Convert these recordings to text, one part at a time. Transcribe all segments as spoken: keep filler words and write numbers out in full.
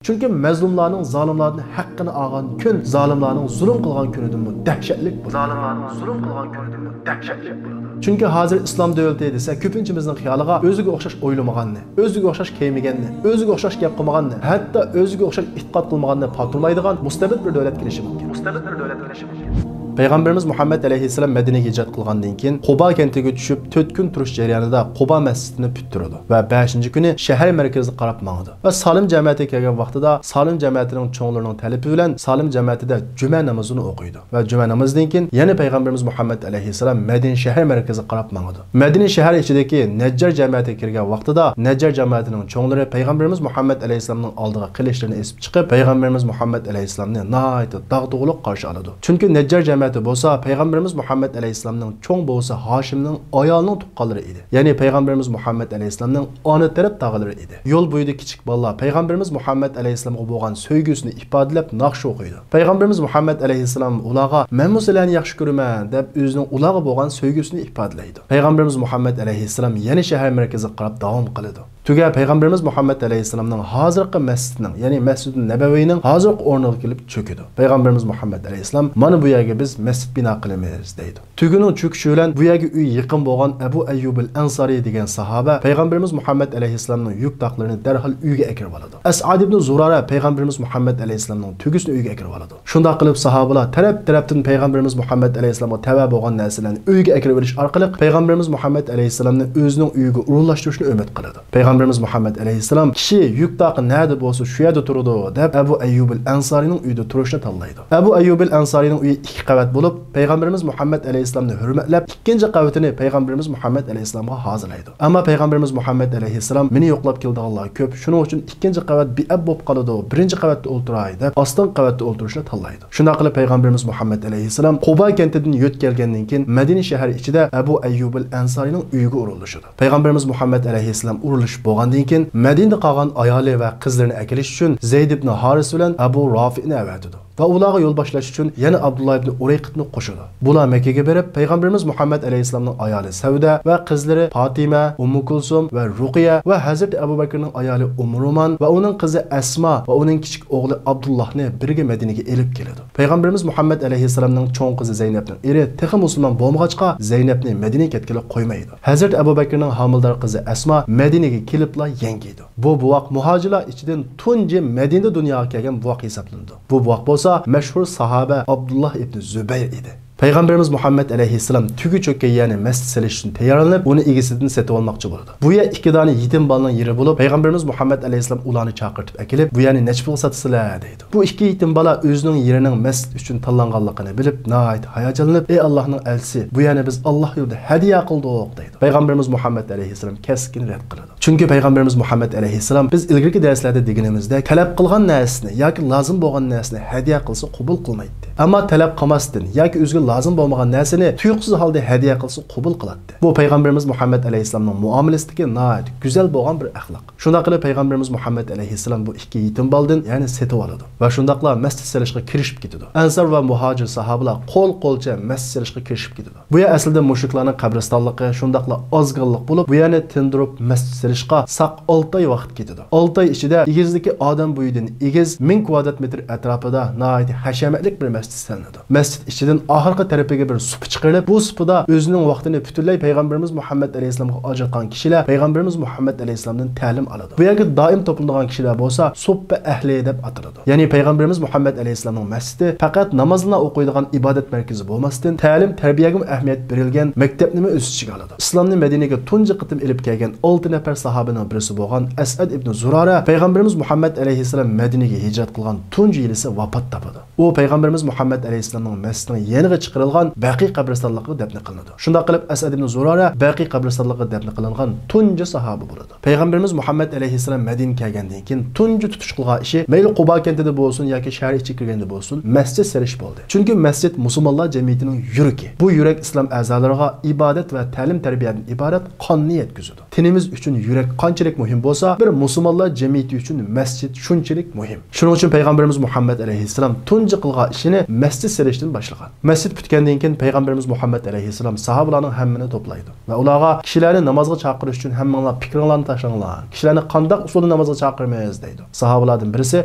چۈنكى مەزلۇملارنىڭ زالىملاردىن ھەققىنى ئالغان كۈن زالىملارنىڭ زۇلۇم قىلغان كۈنىدىنمۇ دەھشەتلىك بولىدۇ. زالىملارنىڭ زۇلۇم قىلغان كۈنىدىنمۇ دەھشەتلىك بولىدۇ. چۈنكى ھازىر ئىسلام دۆلىتى دېسە، كۆپىنچىمىزنىڭ خىيالىغا ئۆزىگە ئوخشاش ئويلىمىغاننى، ئۆزىگە ئوخشاش كىيمىگەننى، ئۆزىگە ئوخشاش گەپ قىلمىغاننى، ھەتتا ئۆزىگە ئوخشاش ئېتىقاد قىلمىغاننى پاتۇرلايدىغان مۇستەبىت بىر دۆلەت كېلىشى مۇمكىن. مۇستەبىت بىر دۆلەت كېلىشى مۇمكىن. پەيغەمبىرىمىز مۇھەممەد ئەلەيھىسسالام مەدىنىگە ھىجرەت قىلغاندىن كېيىن، قۇبا كەنتىگە چۈشۈپ، تۆت كۈن تۇرۇش جەريانىدا قۇبا مەسچىتىنى پۈتتۈرىدۇ ۋە بەشىنچى كۈنى شەھەر مەركىزىگە قاراپ ماڭىدۇ. ۋە سالىم جەمەتى كەلگەن ۋاقتىدا سالىم جەمەتىنىڭ چوڭلىرىنىڭ تەلىپى بىلەن سالىم جەمەتىدە جۈمە نامىزىنى ئوقۇيدۇ. ۋە جۈمە نامىزىدىن كېيىن يەنە پەيغەمبىرىمىز مۇھەممەد ئەلەيھىسسالام مەدىنە شەھەر مەركىزىگە قاراپ ماڭىدۇ. مەدىنە شەھەر ئىچىدىكى نەججار جەمەتىگە كىرگەن ۋاقتىدا نەججار جەمەتىنىڭ چوڭلىرى پەيغەمبىرىمىز مۇھەممەد ئەلەيھىسسالامنىڭ ئالدىغا قىلىچلىرىنى ئېسىپ چىقىپ، پەيغەمبىرىمىز مۇھەممەد ئەلەيھىسسالامنى ناھايىتى داغدۇغىلىق قارشى ئالىدۇ. چۈنكى نەججار جەمەتى بولسا پەيغەمبىرىمىز مۇھەممەد ئەلەيھىسسالامنىڭ چوڭ بوۋىسى ھاشىمنىڭ ئايالىنىڭ تۇغقانلىرى ئىدى. يەنى پەيغەمبىرىمىز مۇھەممەد ئەلەيھىسسالامنىڭ ئانا تەرەپ تاغىلىرى ئىدى. يول بويىدا كىچىك بالىلار پەيغەمبىرىمىز مۇھەممەد ئەلەيھىسسالامغا بولغان سۆيگۈسىنى ئىپادىلەپ ناخشا ئوقۇيدۇ. پەيغەمبىرىمىز مۇھەممەد ئەلەيھىسسالام ئۇلارغا، «مەنمۇ سىلەرنى ياخشى كۆرىمەن» دەپ ئۆزىنىڭ ئۇلارغا بولغان سۆيگۈسىنى ئىپادىلەيدۇ. پەيغەمبىرىمىز مۇھەممەد ئەلەيھىسسالام يەنە شەھەر مەركىزىگە قاراپ داۋام قىلىدۇ. تۈگە پەيغەمبىرىمىز مۇھەممەد ئەلەيھىسسالامنىڭ ھازىرقى مەسچىتىنىڭ، يەنى مەسجىدۇن نەبەۋىنىڭ ھازىرقى ئورنىغا كېلىپ چۆكىدۇ. پەيغەمبىرىمىز مۇھەممەد ئەلەيھىسسالام، «مانا بۇ يەرگە بىز مەسچىت بىنا قىلىمىز» دەيدۇ. تۈگىنىڭ چۆكۈشى بىلەن بۇ يەرگە ئۆيى يېقىن بولغان ئەبۇ ئەييۇبىل ئەنسارى دېگەن ساھابە پەيغەمبىرىمىز مۇھەممەد ئەلەيھىسسالامنىڭ يۈك داقلىرىنى دەرھال ئۆيىگە ئەكىرىۋالىدۇ. ئەسئاد ئىبنى زۇرارە پەيغەمبىرىمىز مۇھەممەد ئەلەيھىسسالامنىڭ تۆگىسىنى ئۆيىگە ئەكىرىۋالىدۇ. شۇنداق قىلىپ ساھابىلار تەرەپ-تەرەپتىن پەيغەمبىرىمىز مۇھەممەد ئەلەيھىسسالامغا تەۋە بولغان نەرسىلەرنى ئۆيىگە ئەكىرىۋېلىش ئارقىلىق پەيغەمبىرىمىز مۇھەممەد ئەلەيھىسسالامنى ئۆزىنىڭ ئۆيىگە ئورۇنلاشتۇرۇشنى ئۈمىد قىلىدۇ. پەيغەمبىرىمىز مۇھەممەد ئەلەيھىسسالام، «كىشى يۈك داقى نەدە بولسا شۇ يەردە تۇرىدۇ» دەپ ئەبۇ ئەييۇبىل ئەنسارىنىڭ ئۆيىدە تۇرۇشنى تاللايدۇ. ئەبۇ ئەييۇبىل ئەنسارىنىڭ ئۆيى ئىككى قەۋەت بولۇپ، پەيغەمبىرىمىز مۇھەممەد ئەلەيھىسسالامنى ھۆرمەتلەپ ئىككىنچى قەۋىتىنى پەيغەمبىرىمىز مۇھەممەد ئەلەيھىسسالامغا ھازىرلايدۇ. ئەمما پەيغەمبىرىمىز مۇھەممەد ئەلەيھىسسالام، «مېنى يوقلاپ كېلىدىغانلار كۆپ، شۇنىڭ ئۈچۈن ئىككىنچى قەۋەت بىئەپ بولۇپ قالىدۇ، بىرىنچى قەۋەتتە ئولتۇراي» دەپ ئاستىنقى قەۋەتتە ئولتۇرۇشنى تاللايدۇ. شۇنداق قىلىپ پەيغەمبىرىمىز مۇھەممەد ئەلەيھىسسالام قۇبا كەنتىدىن يۆتكەلگەندىن كېيىن مەدىنە شەھىرى ئىچىدە ئەبۇ ئەييۇبىل ئەنسارىنىڭ ئۆيىگە ئورۇنلىشىدۇ. پەيغەمبىرىمىز مۇھەممەد ئەلەيھىسسالام ئورۇنلىشىپ بولغاندىن كېيىن مەدىنىدە قالغان ئايالى ۋە قىزلىرىنى ئەكېلىش ئۈچۈن زەيد ئىبنى ھارىس بىلەن ئەبۇ رافىئنى ئەۋەتىدۇ ۋە ئۇلارغا يول باشلاش ئۈچۈن يەنە ئابدۇللا ئىبنى ئۇرەيقىتنى قوشىدۇ. بۇلار مەككىگە بېرىپ، پەيغەمبىرىمىز مۇھەممەد ئەلەيھىسسالامنىڭ ئايالى سەۋدە ۋە قىزلىرى پاتىمە، ئۇممۇ كۇلسۇم ۋە رۇقىيە ۋە ھەزرىتى ئەبۇ بەكرىنىڭ ئايالى ئۇممۇ رومان ۋە ئۇنىڭ قىزى ئەسما ۋە ئۇنىڭ كىچىك ئوغلى ئابدۇللاھنى بىرگە مەدىنىگە ئېلىپ كېلىدۇ. پەيغەمبىرىمىز مۇھەممەد ئەلەيھىسسالامنىڭ چوڭ قىزى زەينەپنىڭ ئېرى تېخى مۇسۇلمان بولمىغاچقا، زەينەپنى مەدىنىگە كەتكىلى قويمايدۇ. ھەزرەت ئەبۇ بەكرىنىڭ ھامىلىدار قىزى ئەسما مەدىنىگە كېلىپلا يەڭگىيدۇ. بۇ بوۋاق مۇھاجىرلار ئىچىدىن تۇنجى مەدىنىدە دۇنياغا كەلگەن بوۋاق ھېسابلىنىدۇ. بۇ بوۋاق بولسا مەشھۇر ساھابە ئابدۇللا ئىبنى زۇبەير ئىدى. پەيغەمبىرىمىز مۇھەممەد ئەلەيھىسسالام تۈگى چۆككەن يەرنى مەسچىت سېلىش ئۈچۈن تەييارلىنىپ، ئۇنى ئىگىسىدىن سېتىۋالماقچى بولىدۇ. بۇ يەر ئىككى دانە يېتىم بالىنىڭ يېرى بولۇپ، پەيغەمبىرىمىز مۇھەممەد ئەلەيھىسسالام ئۇلارنى چاقىرتىپ ئەكېلىپ، «بۇ يەرنى نەچچە پۇلغا ساتىسىلەر؟» دەيدۇ. بۇ ئىككى يېتىم بالا ئۆزىنىڭ يېرىنىڭ مەسچىت ئۈچۈن تاللانغانلىقىنى بىلىپ، ناھايىتى ھاياجانلىنىپ، «ئەي ئاللاھنىڭ ئەلچىسى، بۇ يەرنى بىز ئاللاھ يولىدا ھەدىيە قىلدۇق» دەيدۇ. پەيغەمبىرىمىز مۇھەممەد ئەلەيھىسسالام كەسكىن رەت قىلىدۇ. چۈنكى پەيغەمبىرىمىز مۇھەممەد ئەلەيھىسسالام، بىز ئىلگىرىكى دەرسلەردە دېگىنىمىزدەك، تەلەپ قىلغان نەرسىنى ياكى لازىم بولغان نەرسىنى ھەدىيە قىلسا قوبۇل قىلمايتتى. ئەمما تەلەپ قىلماستىن ياكى ئۆزىگە لازىم بولمىغان نەرسىنى تۇيۇقسىز ھالدا ھەدىيە قىلسا قوبۇل قىلاتتى. بۇ پەيغەمبىرىمىز مۇھەممەد ئەلەيھىسسالامنىڭ مۇئامىلىسىدىكى ناھايىتى گۈزەل بولغان بىر ئەخلاق. شۇنداق قىلىپ پەيغەمبىرىمىز مۇھەممەد ئەلەيھىسسالام بۇ ئىككى يېتىم بالىدىن يەنى سېتىۋالىدۇ ۋە شۇنداقلا مەسچىت سېلىشقا كىرىشىپ كېتىدۇ. ئەنسار ۋە مۇھاجىر ساھابىلار قول-قولچە مەسچىت سېلىشقا كىرىشىپ كېتىدۇ. بۇ يەر ئەسلىدە مۇشرىكلارنىڭ قەبرىستانلىقى، شۇنداقلا ئازگىنلىق بولۇپ، بۇ يەرنى تىندۇرۇپ مەسچىت سېلىشقا ساق ئالتە ئاي ۋاقىت كېتىدۇ. ئالتە ئاي ئىچىدە ئېگىزلىكى ئادەم بويىدىن ئېگىز، مىڭ كۋادرات مېتىر ئەتراپىدا ناھايىتى ھەشەمەتلىك بىر مەسچىت سېلىنىدۇ. مەسچىت ئىچىدىن ئاخىرقى تەرىپىگە بىر سۇپا چىقىرىلىپ، بۇ سۇپىدا ئۆزىنىڭ ۋاقتىنى پۈتۈنلەي پەيغەمبىرىمىز مۇھەممەد ئەلەيھىسسالامغا ئاجراتقان كىشىلەر پەيغەمبىرىمىز مۇھەممەد ئەلەيھىسسالامدىن تەلىم ئالىدۇ. بۇ يەرگە دائىم توپلىنىدىغان كىشىلەر بولسا سۇپپا ئەھلى دەپ ئاتىلىدۇ. يەنى پەيغەمبىرىمىز مۇھەممەد ئەلەيھىسسالامنىڭ مەسچىتى پەقەت نامازلا ئوقۇيدىغان ئىبادەت مەركىزى بولماستىن، تەلىم-تەربىيەگىمۇ ئەھمىيەت بېرىلگەن مەكتەپنىمۇ ئۆز ئىچىگە ئالىدۇ. ئىسلامنى مەدىنىگە تۇنجى قېتىم ئېلىپ كەلگەن ئالتە نەپەر ساھابىنىڭ بىرسى بولغان ئەسئەد ئىبنى زۇرارە پەيغەمبىرىمىز مۇھەممەد ئەلەيھىسسالام مەدىنىگە ھىجرەت قىلغان تۇنجى يىلىسى ۋاپات تاپىدۇ. ئۇ پەيغەمبىرىمىز مۇھەممەد ئەلەيھىسسالامنىڭ مەسچىتىنىڭ يېنىغا چىقىرىلغان بەقىي قەبرىستانلىقىغا دەپنە قىلىنىدۇ. شۇنداق قىلىپ، ئەسئەد ئىبنى زۇرارە بەقىي قەبرىستانلىقىغا دەپنە قىلىنغان تۇنجى ساھابە بولىدۇ. پەيغەمبىرىمىز مۇھەممەد ئەلەيھىسسالام مەدىنىگە كەلگەندىن كېيىن تۇنجى تۇتۇش قىلغان ئىشى مەيلى قۇبا كەنتىدە بولسۇن ياكى شەھەر ئىچىگە كىرگەندە بولسۇن، مەسچىت سېلىش بولدى. چۈنكى مەسچىت مۇسۇلمانلار جەمئىيىتىنىڭ يۈرىكى. بۇ يۈرەك ئىسلام ئەزالىرىغا ئىبادەت ۋە تەلىم-تەربىيەدىن ئىبارەت قاننى يەتكۈزىدۇ. تېنىمىز ئۈچۈن يۈرەك قانچىلىك مۇھىم بولسا، بىر مۇسۇلمانلار جەمئىيىتى ئۈچۈن مەسچىت شۇنچىلىك مۇھىم. شۇنىڭ ئۈچۈن پەيغەمبىرىمىز مۇھەممەد ئەلەيھىسسالام تۇنجى قىلغان ئىشىنى مەسچىت سېلىشتىن باشلىغان. مەسچىت پۈتكەندىن كېيىن پەيغەمبىرىمىز مۇھەممەد ئەلەيھىسسالام ساھابىلارنىڭ ھەممىنى توپلايدۇ ۋە ئۇلارغا، كىشىلەرنى نامازغا چاقىرىش ئۈچۈن ھەممىڭلار پىكرىڭلارنى تاشلاڭلار. كىشىلەرنى قانداق ئۇسۇلدا نامازغا چاقىرىمىز؟ دەيدۇ. ساھابىلاردىن بىرىسى،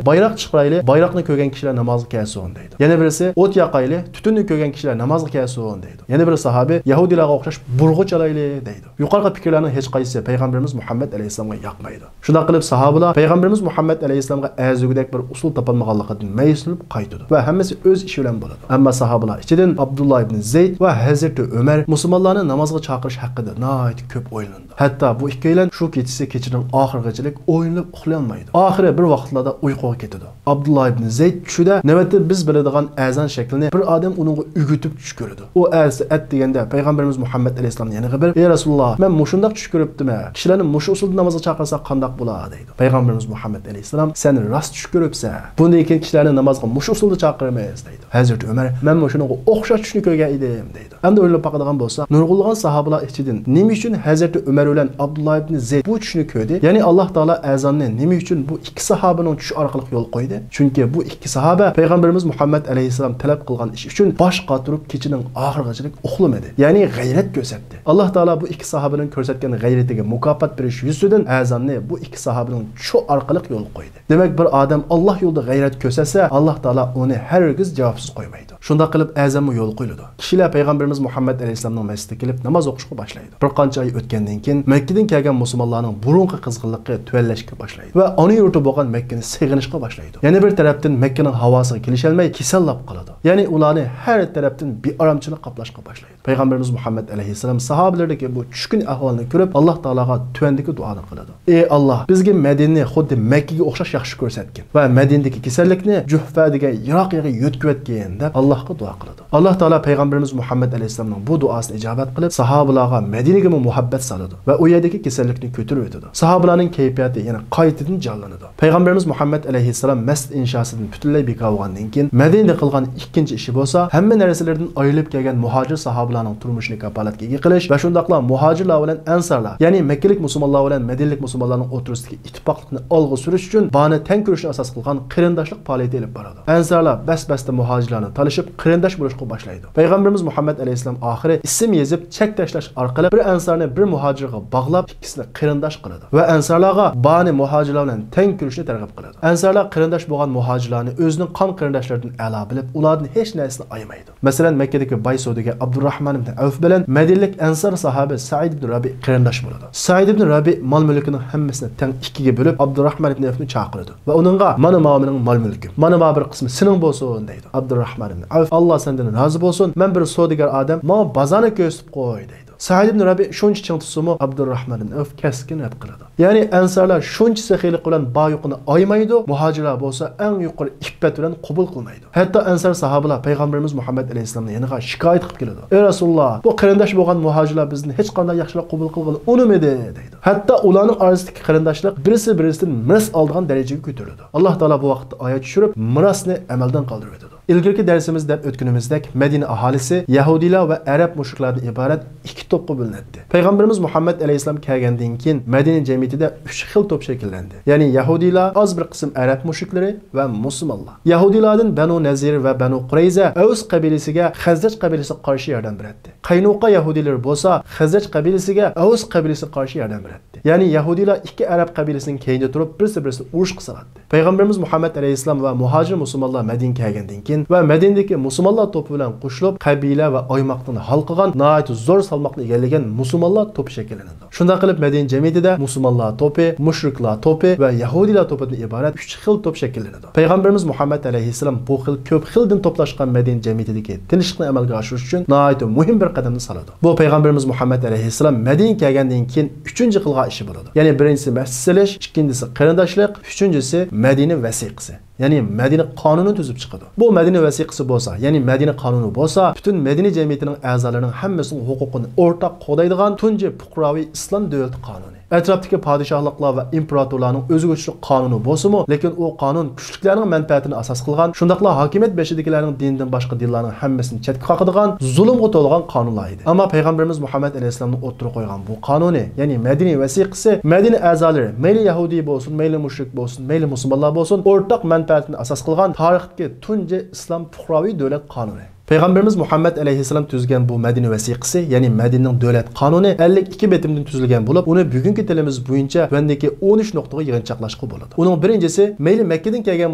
بايراق چىقىرايلى، بايراقنى كۆرگەن كىشىلەر نامازغا كەلسۇن، دەيدۇ. يەنە بىرىسى، ئوت ياقايلى، تۈتۈننى كۆرگەن كىشىلەر نامازغا كەلسۇن، دەيدۇ. يەنە بىر ساھابى، يەھۇدىيلارغا ئوخشاش بۇرغۇچ چالايلى، دەيدۇ. يۇقىرىقى پىكىرلەرنىڭ ھېچقايسىسى پەيغەمبىرىمىز مۇھەممەد ئەلەيھىسسالامغا ياقمايدۇ. شۇنداق قىلىپ، ساھابىلار پەيغەمبىرىمىز مۇھەممەد ئەلەيھىسسالامغا ئەرزىگۈدەك بىر ئۇسۇل تاپالمىغانلىقىدىن مەيۈسلىنىپ قايتىدۇ ۋە ھەممىسى ئۆز ئىشى بىلەن بولىدۇ. ئەمما ساھابىلار ئىچىدىن ئابدۇللا ئىبن زەيد ۋە ھەزرىتى ئۆمەر مۇسۇلمانلارنى نامازغا چاقىرىش ھەققىدە ناھايىتى كۆپ ئويلىنىدۇ. ھەتتا بۇ ئىككىيلەن شۇ كېچىسى كېچىنىڭ ئاخىرىغىچىلىك ئويلىنىپ ئۇخلىيالمايدۇ. ئاخىرى بىر ۋاقىتلاردا ئۇيقۇغا كېتىدۇ. ئابدۇللا ئىبن زەيد چۈشىدە نۆۋەتتە بىز بىلىدىغان ئەزان شەكلىنى بىر ئادەم ئۇنىڭغا ئۆگىتىپ چۈش كۆرىدۇ. ئۇ ئەتىسى ئەتىگەندە پەيغەمبىرىمىز مۇھەممەد ئەلەيھىسسالامنىڭ يېنىغا بېرىپ، ئەي رەسۇلاللا، مەن مۇشۇنداق چۈش كۆرۈپتىمەن، كىشىلەرنى مۇشۇ ئۇسۇلدا نامازغا چاقىرساق قانداق بولا؟ دەيدۇ. پەيغەمبىرىمىز مۇھەممەد ئەلەيھىسسالام، سەن راست چۈش كۆرۈپسەن، بۇندىن كېيىن كىشىلەرنى نامازغا مۇشۇ ئۇسۇلدا چاقىرىمىز، دەيدۇ. ھەزرىتى ئۆمەر، مەنمۇ شۇنىڭغا ئوخشاش چۈشنى كۆرگەن ئىدىم، دەيدۇ. ئەمدى ئويلىنىپ باقىدىغان بولساق، نۇرغۇنلىغان ساھابىلار ئىچىدىن نېمە ئۈچۈن ھەزرىتى ئۆمەر بىلەن ئابدۇللا ئىبن زەيد بۇ چۈشنى كۆردى؟ يەنى ئاللا تائالا ئەزاننى نېمە ئۈچۈن بۇ ئىككى ساھابىنىڭ چۈشى ئارقىلىق يولغا قويدى؟ چۈنكى بۇ ئىككى ساھابە پەيغەمبىرىمىز مۇھەممەد ئەلەيھىسسالام تەلەپ قىلغان ئىش ئۈچۈن باش قاتۇرۇپ كېچىنىڭ ئاخىرىغىچىلىك ئۇخلىمىدى، يەنى غەيرەت كۆرسەتتى. ئاللا تائالا بۇ ئىككى ساھابىنىڭ كۆرسەتكەن غەيرىتىگە مۇكاپات بېرىش يۈزىسىدىن ئەزاننى بۇ ئىككى ساھابىنىڭ چۈشى ئارقىلىق يولغا قويدى. دېمەك، بىر ئادەم ئاللا يولىدا غەيرەت كۆرسەتسە، ئاللا تائالا ئۇنى ھەرگىز جاۋابسىز قويمايدۇ. شۇنداق قىلىپ ئەزانمۇ يولغا قويۇلىدۇ. كىشىلەر پەيغەمبىرىمىز مۇھەممەد ئەلەيھىسسالامنىڭ مەسچىتىگە كېلىپ ناماز ئوقۇشقا باشلايدۇ. بىر قانچە ئاي ئۆتكەندىن كېيىن مەككىدىن كەلگەن مۇسۇلمانلارنىڭ بۇرۇنقى قىزغىنلىقى تۆۋەنلەشكە باشلايدۇ ۋە ئانا يۇرتى بولغان مەككىنى سېغىنىشقا باشلايدۇ. يەنە بىر تەرەپتىن مەككىنىڭ ھاۋاسىغا كېلىشەلمەي كېسەللەپ قالىدۇ. يەنى ئۇلارنى ھەر تەرەپتىن بىئارامچىلىق قاپلاشقا باشلايدۇ. پەيغەمبىرىمىز مۇھەممەد ئەلەيھىسسالام ساھابىلىرىدىكى بۇ چۈشكۈن ئەھۋالنى كۆرۈپ، ئاللا تائالاغا تۆۋەندىكى دۇئانى قىلىدۇ. ئى ئاللا، بىزگە مەدىنىنى خۇددى مەككىگە ئوخشاش ياخشى كۆرسەتكىن ۋە مەدىنىدىكى كېسەللىكنى جۇھفە دېگەن يىراق يەرگە يۆتكىۋەتكىن، دەپ ئاللاھقا دۇئا قىلىدۇ. ئاللا تائالا پەيغەمبىرىمىز مۇھەممەد ئەلەيھىسسالامنىڭ بۇ دۇئاسىنى ئىجابەت قىلىپ، ساھابىلارغا مەدىنىگىمۇ مۇھەببەت سالىدۇ ۋە ئۇ يەردىكى كېسەللىكنى كۆتۈرۈۋېتىدۇ. ساھابىلارنىڭ كەيپىياتى يەنە قايتىدىن جانلىنىدۇ. پەيغەمبىرىمىز مۇھەممەد ئەلەيھىسسالام مەسچىت ئىنشاسىدىن پۈتۈنلەي بىكار بولغاندىن كېيىن، مەدىنىدە قىلغان ئىككىنچى ئىشى بولسا، ھەممە نەرسىلىرىدىن ئايرىلىپ كەلگەن مۇھاجىر ساھابىلارنىڭ تۇرمۇشىنى كاپالەتكە ئىگە قىلىش ۋە شۇنداقلا مۇھاجىرلار بىلەن ئەنسارلار، يەنى مەككىلىك مۇسۇلمانلار بىلەن مەدىنىلىك مۇسۇلمانلارنىڭ ئوتتۇرىسىدىكى ئىتتىپاقلىقنى ئالغا سۈرۈش ئۈچۈن بانى تەڭ كۆرۈشنى ئاساس قىلغان قېرىنداشلىق پائالىيىتى ئېلىپ بارىدۇ. ئەنسارلار بەس-بەستە مۇھاجىرلارنى تالىشىپ، قېرىنداش بولۇشقا باشلايدۇ. پەيغەمبىرىمىز مۇھەممەد ئەلەيھىسسالام ئاخىرى ئىسىم يېزىپ، چەك تاشلاش ئارقىلىق بىر ئەنسارنى بىر مۇھاجىرغا باغلاپ، ئىككىسىنى قېرىنداش قىلىدۇ ۋە ئەنسارلارغا بانى مۇھاجىرلار بىلەن تەڭ كۆرۈشنى تەرغىب قىلىدۇ. ئەنسارلار قېرىنداش بولغان مۇھاجىرلارنى ئۆزىنىڭ قان قېرىنداشلىرىدىن ئەلا بىلىپ، ئۇلاردىن ھېچ نەرسىنى ئايىمايدۇ. مەسىلەن، مەككىدىكى باي سودىگەر ئابدۇرراھمان ئىبن ئەۋف بىلەن مەدىنىلىك ئەنسار ساھابى سەئىد ئىبن رەبىئ قېرىنداش بولىدۇ. سەئىد ئىبن رەبىئ مال-مۈلكىنىڭ ھەممىسىنى تەڭ ئىككىگە بۆلۈپ، ئابدۇرراھمان ئىبن ئەۋفنى چاقىرىدۇ ۋە ئۇنىڭغا، مانا ماۋۇ مېنىڭ مال-مۈلكۈم، مانا ماۋۇ بىر قىسمى سېنىڭ بولسۇن، دەيدۇ. ئابدۇرراھمان ئىبن ئەۋف، ئاللا سەندىن رازى بولسۇن، مەن بىر سودىگەر ئادەم، ماڭا بازارنى كۆرسىتىپ قوي، دەيدۇ. سەئىد ئىبن رەبىئ شۇنچە چىڭ تۇتسىمۇ، ئابدۇرراھمان ئىبن ئەۋف كەسكىن رەت قىلىدۇ. يەنى ئەنسارلار شۇنچە سېخىيلىق بىلەن بار-يوقىنى ئايىمايدۇ، مۇھاجىرلار بولسا ئەڭ يۇقىرى ئىپپەت بىلەن قوبۇل قىلمايدۇ. ھەتتا ئەنسار ساھابىلار پەيغەمبىرىمىز مۇھەممەد ئەلەيھىسسالامنىڭ يېنىغا شىكايەت قىلىپ كېلىدۇ. ئەي رەسۇلاللا، بۇ قېرىنداش بولغان مۇھاجىرلار بىزدىن ھېچقانداق ياخشىلىق قوبۇل قىلغىلى ئۇنىمىدى، دەيدۇ. ھەتتا ئۇلارنىڭ ئارىسىدىكى قېرىنداشلىق بىرسى-بىرسىدىن مىراس ئالىدىغان دەرىجىگە كۆتۈرۈلىدۇ. ئاللا تائالا بۇ ۋاقىتتا ئايەت چۈشۈرۈپ، مىراسنى ئەمەلدىن قالدۇرۇۋېتىدۇ. ئىلگىرىكى دەرسىمىزدە دەپ ئۆتكىنىمىزدەك، مەدىنە ئاھالىسى يەھۇدىيلار ۋە ئەرەب مۇشرىكلاردىن ئىبارەت ئىككى توپقا بۆلۈنەتتى. پەيغەمبىرىمىز مۇھەممەد ئەلەيھىسسالام كەلگەندىن كېيىن مەدىنە جەمئىيىتىدە ئۈچ خىل توپ شەكىللەندى. يەنى يەھۇدىيلار، ئاز بىر قىسىم ئەرەب مۇشرىكلىرى ۋە مۇسۇلمانلار. يەھۇدىيلاردىن بەنۇ نەزىر ۋە بەنۇ قۇرەيزە ئەۋس قەبىلىسىگە خەزرەج قەبىلىسىگە قارشى ياردەم بېرەتتى. قەينۇقا يەھۇدىيلىرى بولسا خەزرەج قەبىلىسىگە ئەۋس قەبىلىسىگە قارشى ياردەم بېرەتتى. يەنى يەھۇدىيلار ئىككى ئەرەب قەبىلىسىنىڭ كەينىدە تۇرۇپ، بىرسى-بىرسىنى ئۇرۇشقا سالاتتى. پەيغەمبىرىمىز مۇھەممەد ئەلەيھىسسالام ۋە مۇھاجىر مۇسۇلمانلار مەدىنىگە كەلگەندىن كېيىن ۋە مەدىنىدىكى مۇسۇلمانلار توپى بىلەن قوشۇلۇپ، قەبىلە ۋە ئايماقنى ھالقىغان ناھايىتى زور سالماقنى ئىگىلىگەن مۇسۇلمانلار توپى شەكىللىنىدۇ. شۇنداق قىلىپ، مەدىنە جەمئىيىتىدە مۇسۇلمانلار توپى، مۇشرىكلار توپى ۋە يەھۇدىيلار توپىدىن ئىبارەت ئۈچ خىل توپ شەكىللىنىدۇ. پەيغەمبىرىمىز مۇھەممەد ئەلەيھىسسالام بۇ خىل كۆپ خىلدىن توپلاشقان مەدىنە جەمئىيىتىدىكى تىنچلىقنى ئەمەلگە ئاشۇرۇش ئۈچۈن ناھايىتى مۇھىم بىر قەدەمنى سالىدۇ. بۇ پەيغەمبىرىمىز مۇھەممەد ئەلەيھىسسالام مەدىنىگە كەلگەندىن كېيىن ئۈچىنچى قىلغان ئىشى بولىدۇ. يەنى بىرىنچىسى مەسچىت سېلىش، ئىككىنچىسى قېرىنداشلىق، ئۈچىنچىسى مەدىنە ۋەسىقىسى. يەنى مەدىنە قانۇنى تۈزۈپ چىقىدۇ. بۇ مەدىنە ۋەسىقىسى بولسا، يەنى مەدىنە قانۇنى بولسا، پۈتۈن مەدىنە جەمئىيىتىنىڭ ئەزالىرىنىڭ ھەممىسىنىڭ ھوقۇقىنى ئورتاق قوغدايدىغان تۇنجى پۇقراۋى ئىسلام دۆلىتى قانۇنى. ئەتراپتىكى پادىشاھلىقلار ۋە ئىمپېراتورلارنىڭ ئۆزىگە ئۆچلۈك قانۇنى بولسىمۇ، لېكىن ئۇ قانۇن كۈچلۈكلەرنىڭ مەنپەئەتىنى ئاساس قىلغان، شۇنداقلا ھاكىمىيەت بېشىدىكىلەرنىڭ دىنىدىن باشقا دىنلارنىڭ ھەممىسىنى چەتكە قاقىدىغان زۇلۇمغا تولغان قانۇنلار ئىدى. ئەمما پەيغەمبىرىمىز مۇھەممەد ئەلەيھىسسالامنىڭ ئوتتۇرىغا قويغان بۇ قانۇنى، يەنى مەدىنە ۋەسىقىسى، مەدىنە ئەزالىرى، مەيلى يەھۇدىي بولسۇن، مەيلى مۇشرىك بولسۇن، مەيلى مۇسۇلمانلار بولسۇن، ئورتاق مەنپەئەتىنى ئاساس قىلغان تارىختىكى تۇنجى ئىسلام پۇقراۋى دۆلەت قانۇنى. پەيغەمبىرىمىز مۇھەممەد ئەلەيھىسسالام تۈزگەن بۇ مەدىنە ۋەسىقىسى، يەنى مەدىنىنىڭ دۆلەت قانۇنى ئەللىك ئىككى بېتىمدىن تۈزۈلگەن بولۇپ، ئۇنى بۈگۈنكى تىلىمىز بويىچە تۆۋەندىكى ئون ئۈچ نۇقتىغا يىغىنچاقلاشقا بولىدۇ. ئۇنىڭ بىرىنچىسى، مەيلى مەككىدىن كەلگەن